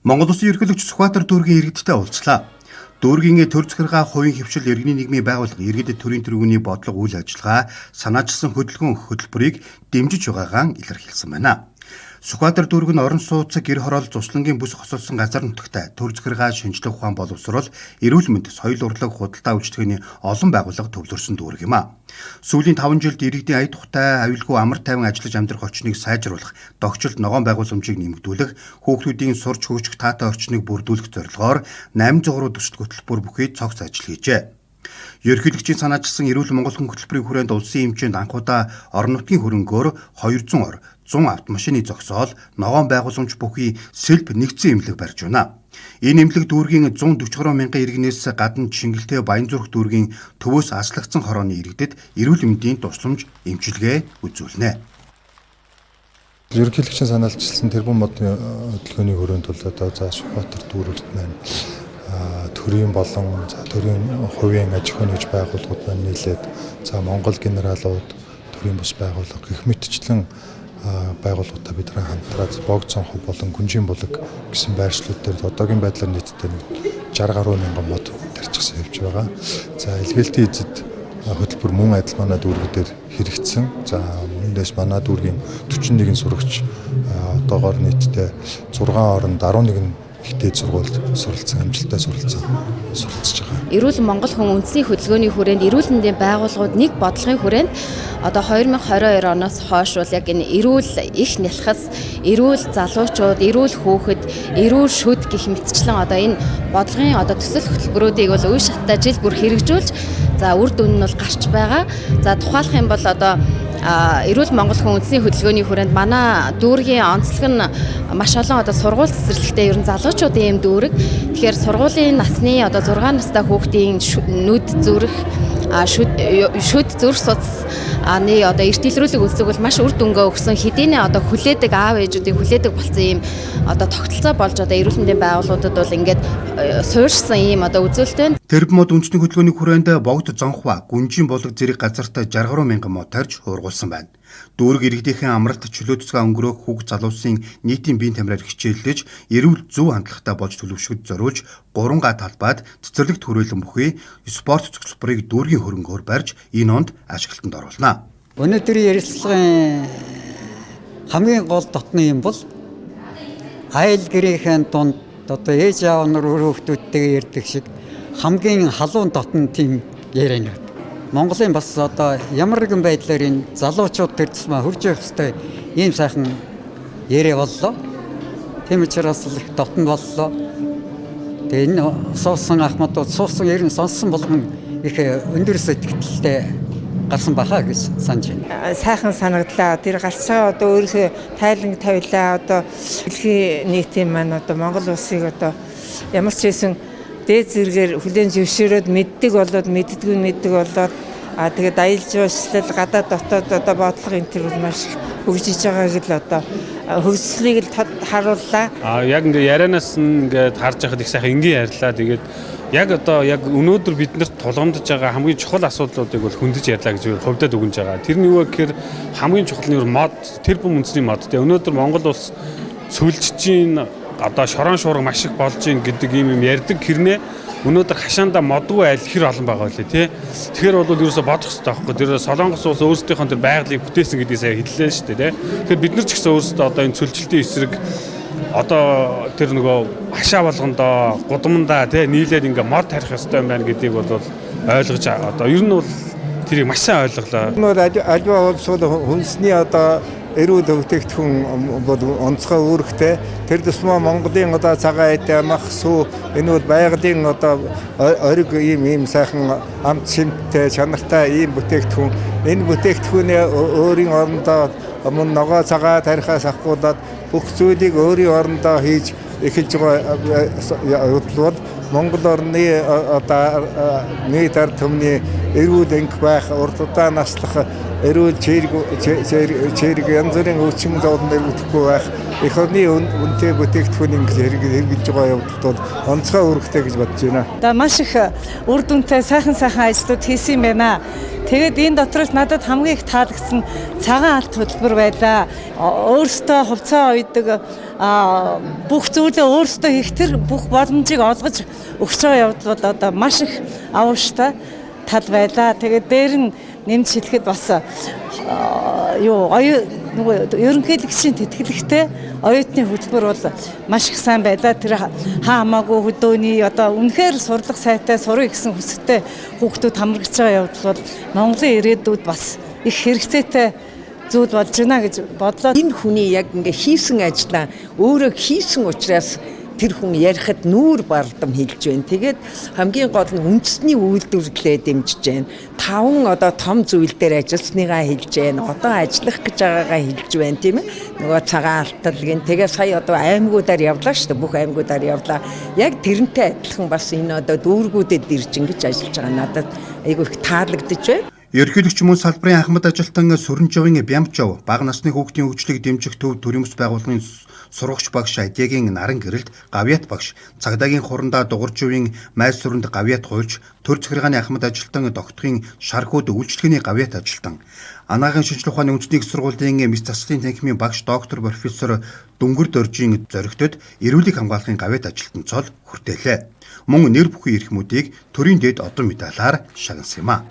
Монгол Улсын ерөнхийлөгч Сүхбаатар дүүргийн иргэдтэй уулзлаа. Дүүргийн төр захиргаа, хувийн хэвшил, иргэний нийгмийн байгууллага, иргэд төрийн тэргүүний бодлого үйл ажиллагаа, санаачилсан хөдөлгөөн хөтөлбөрийг дэмжиж байгаагаа илэрхийлсэн байна. Сүхбаатар дүүрэг нь орон сууц, гэр хороол, зуслангийн бүс хосолсон газар нутагтай төр захиргаа, шинжлэх ухаан, боловсрол, эрүүл мэнд, соёл урлаг, худалдаа үйлчилгээний олон байгууллага төвлөрсөн дүүрэг юм а. Сүүлийн 5 жилд иргэдийн ая тухтай, аюулгүй, амар тайван ажиллаж амьдрах орчныг сайжруулах, догчлолт ногоон байгууламжийг нэмэгдүүлэх, хүүхдүүдийн сурч хөгжих таатай орчныг бүрдүүлэх зорилгоор 800 гаруй төсөл хөтөлбөр бүхий цогц ажил хийжээ. Ерөнхийлөгчийн санаачилсан эрүүл Монгол хүн хөтөлбөрийн хүрээнд улсын хэмжээнд анх удаа орон нутгийн хөрөнгөөр 200 ор, 100 автомашины зогсоол, ногоон байгууламж бүхий сэлб нэгдсэн эмнэлэг барьж байна. Энэ эмнэлэг дүүргийн 140 гаруй мянган иргэнээс гадна Чингэлтэй, Баянзүрх дүүргийн төвөөс аслагдсан хорооны иргэдэд эрүүл мэндийн тусламж эмчилгээ үзүүлнэ. Ерөнхийлөгчийн санаачилсан тэрбум модны хөдөлгөөний хүрээнд бол одоо за Сүхбаатар дүүрэгт маань төрийн болон за төрийн хувийн аж ахуйн нэгж байгууллагууд маань нийлээд за Монгол генералууд, төрийн бус байгууллага гэх мэтчлэн байгууллагуудаа бид нар хамтраад Богд цонхов болон Гүнжийн булаг гэсэн байршлууд дээр одоогийн байдлаар нийтдээ нэг 60 гаруй мянган мод тарьчихсан явж байгаа. За илгээлтийн эзэд хөтөлбөр мөн адил манай дүүрэг дээр хэрэгжсэн. За үүндээс манай дүүргийн 41 сурагч одоогоор нийтдээ 6 оронд 11 их дээд сургуульд суралцсан, амжилттай суралцсан, суралцж байгаа. Эрүүл Монгол хүн үндэсний хөдөлгөөний хүрээнд эрүүл мэндийн байгууллагууд нэг бодлогын хүрээнд одоо 2022 оноос хойш бол яг энэ эрүүл их нялхас, эрүүл залуучууд, эрүүл хүүхэд, эрүүл шүд гэх мэтчлэн одоо энэ бодлогын одоо төсөл хөтөлбөрүүдийг бол үе шаттай жил бүр хэрэгжүүлж за үр дүн нь бол гарч байгаа. За тухайлах юм бол одоо эрүүл Монгол хүн үндэсний хөдөлгөөний хүрээнд манай дүүргийн онцлог нь маш олон одоо сургууль цэцэрлэгтэй ер нь залуучуудын юм дүүрэг. Тэгэхээр сургуулийн насны одоо 6 настай хүүхдийн нүд зүрх, шүд зүрх судас нэг одоо эрт илрүүлэг үзлэг бол маш үр дүнгээ өгсөн, хэдийнэ одоо хүлээдэг, аав ээжүүдийн хүлээдэг болсон ийм одоо тогтолцоо болж одоо эрүүл мэндийн байгууллагуудад бол ингээд суурьшсан ийм одоо үзүүлэлт байна. Тэрбум мод үндэсний хөдөлгөөний хүрээнд Богд Зонхва, Гүнжийн булаг зэрэг газарт 60 гаруй мянган мод тарьж хуургуулсан байна. Дүүрэг иргэдийнхэн амралт чөлөө цэцгээ өнгөрөөх хүүг залуусын нийтийн биеийн тамираар хичээллэж, эрүүл зөв хандлагатай болж төлөвшөхөд зориулж 3 га талбайд цэцэрлэгт хүрээлэн бүхий спорт цогцлборыг дүүргийн хөрөнгөөр барьж энэ онд ашиглалтанд оруулна. Өнөөдрийн ярилцлагын хамгийн гол дотны юм бол айл гэрийнхэн дунд одоо ээж аав нар өөр хүүхдүүдтэйгээ ярьдаг шиг хамгийн халуун дотн тийм ярианууд. Монголын бас одоо ямар нэгэн байдлаар энэ залуучууд тэр тусмаа хурж явах ёстой ийм сайхан яриа боллоо. Тийм учраас л их дотн боллоо. Тэгээ энэ суусан ахмадууд, суусан ер нь сонссон болгон их өндөр сэтгэлтэй гарсан баха гэж санаж байна. Сайхан санагдлаа. Тэр гарч байгаа одоо өөрийнхөө тайланг тавилаа. Одоо дэлхийн нийтийн маань одоо Монгол улсыг одоо ямар ч байсан дээд зэрэгээр хүлээн зөвшөөрөөд мэддэг болоод, мэддэггүй мэддэг болоод, тэгээд аялал жуулчлал, гадаад дотоод одоо бодлого энэ төр бол маш их хөгжиж байгааг л одоо хөгжлийг л харууллаа. Яг ингээ ярианаас нь ингээд харж байхад их сайхан энгийн ярьлаа. Тэгээд яг одоо яг өнөөдөр биднэрт тулгамдж байгаа хамгийн чухал асуудлуудыг бол хөндөж ярьлаа гэж би хувьдаа дүгнэж байгаа. Тэр нь юу вэ гэхээр хамгийн чухал нь мод, тэрбум үндэсний мод. Тэгээ өнөөдөр Монгол улс сөлжиж чинь одоо шорон шуурга маш их болж гин гэдэг ийм юм ярьдаг хэрнээ өнөөдөр хашаандаа модгүй айл хэр олон байгаа вэ тий. Тэгэхээр бол ерөөсө бодох хэрэгтэй байхгүй. Тэр Солонгос улс өөрсдийнхөө тэр байгалийг бүтээсэн гэдгийг сая хэллээ шүү дээ тий. Тэгэхээр бид нар ч гэсэн өөрсдөө одоо энэ цөлжилтийн эсрэг одоо тэр нөгөө хашаа болгондоо гудамдаа тий нийлээд ингээ мод тарих ёстой юм байна гэдгийг бол ойлгож одоо ер нь бол тэрийг маш сайн ойлголоо. Энэ альва улс бол хүнсний одоо эрүүл бүтээгдэхүүн бол онцгой үүрэгтэй. Тэр тусмаа Монголын одоо цагаан эд, мах, сүү энэ бол байгалийн одоо ориг ийм сайхан амт шимттэй, чанартай ийм бүтээгдэхүүн. Энэ бүтээгдэхүүнээ өөрийн орондоо мөн ногоо цагаа тарихаас авахгүйдаад бүх зүйлийг өөрийн орондоо хийж эхэлж байгаа явдал бол Монгол орны одоо нийт ард түмний эрүүл энх байх, урт удаан наслах Эрүүл чирэг чирэг янз бүрийн өвчин зовлон дэргэдэхгүй байх эх орны үнэтэй бүтээгдэхүүн ингэж хэрэгжилж байгаа явдалд бол онцгой үүрэгтэй гэж бодож байна. Одоо маш их үр дүнтэй сайхан сайхан ажлууд хийсэн юм байна. Тэгээд энэ дотроос надад хамгийн их таалагдсан цагаан алт хөтөлбөр байлаа. Өөрсдөө хувцас уядаг, бүх зүйлээ өөрсдөө хийх тэр бүх боломжийг олгож өгч байгаа явдал бол одоо маш их авууштай тал байлаа. Тэгээд дээр нь нэмж хэлэхэд бас юу оюу нөгөө ерөнхийлөгчийн тэтгэлэгтэй оюутны хөтөлбөр бол маш их сайн байлаа. Тэр хаа хамаагүй хөдөөний одоо үнэхээр сурлага сайтай сурах гэсэн хүсэлтэй хүүхдүүд хамрагдж байгаа явдал бол Монголын ирээдүйд бас их хэрэгцээтэй зүйл болж байна гэж бодлоо. Энэ хүний яг ингээ хийсэн ажлаа өөрөө хийсэн учраас тэр хүн ярихад нүүр бардам хэлж байна. Тэгээд хамгийн гол нь үндэсний үйлдвэрлэлээ дэмжиж байна. 5 одоо том зүйл дээр ажилласныгаа хэлж байна. Одоо ажиллах гэж байгаагаа хэлж байна, тийм ээ. Нөгөө цагаан алталгийн тэгээ сая одоо аймагуудаар явлаа шүү дээ. Бүх аймагуудаар явлаа. Яг тэрнтэй адилхан бас энэ одоо дүүргүүдэд ирж ингэж ажиллаж байгаа надад айгүй их таалагдж байна. Ерөнхийлөгч мөн салбарын анхмад ажилтан Сүрэнжовын Бямчов, бага насны хүүхдийн хөгжлийг дэмжих төв төрийн бас байгууллагын сурагч багш Адягийн наран гэрэлт Гавьяат багш, цагдаагийн хурандаа Дугаржувын майз сүрэнд Гавьяат хуульч, төр захиргааны анхмад ажилтан Тогтхын шархууд үйлчлэгээний Гавьяат ажилтан, Анаагийн шинжлэх ухааны үндэсний их сургуулийн мэс заслын танхимын багш доктор профессор Дүнгэр Доржийн зоригтод эрүүлэг хамгаалахын Гавьяат ажилтан цол хүртээлээ. Мөн нэр бүхий эрхмүүдийг төрийн дээд одон медалаар шагнасан юм а.